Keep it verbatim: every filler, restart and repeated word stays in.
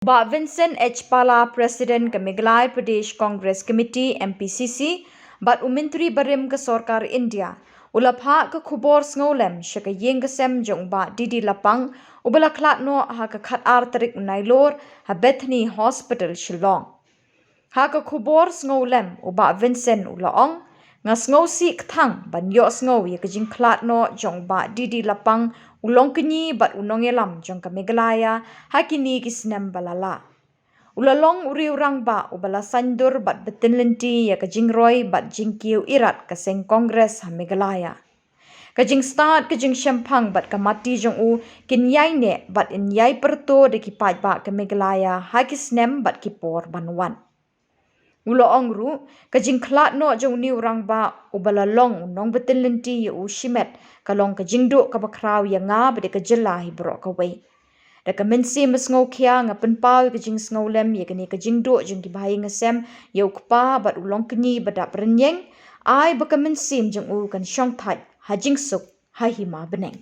Bah Vincent H Pala, President ka Meghalaya Pradesh Congress Committee, M P C C, bad u Myntri barim ka Sorkar India, u la phah ka khubor sngewlem sha ka ïing ka sem jong u Bah D D Lapang, uba la khlad noh ha ka khatar tarik u Nailur ha Bethany Hospital, Shillong. Ha ka khubor sngewlem, u Bah Vincent u la ong, nga sngewsih kthang ban ïohsngew ïa ka jingkhlad noh jong u Bah D D Lapang, u longkñi bad u nongïalam jong ka Meghalaya, ha kine ki snem ba la lah. U la long u riew rangbah uba la saiñdur bad btin lynti ïa ka jingroi bad jingkiew irat ka seng Congress ha Meghalaya. Ka jingstad ka jingshemphang bad ka mati jong u kin ïai neh bad yn ïai pyrto da ki paidbah ka Meghalaya ha ki snem bad ki por ban wan. U la ong ruh, ka jingkhlad noh jong une u rangbah uba la long u nongbtin lynti ïa u shimet, ka long ka jingduh kaba khraw ïa nga bad ïa ka jylla hi baroh kawei. Da ka mynsiem sngewkhia nga pynpaw ïa ka jingsngewlem ïa kane ka jingduh jong ki bahaïing hasem ïa u kpa bad u longkñi ba dap rynïeng, ai ba ka mynsiem jong u kan shongthait ha jingsuk ha hima bneng.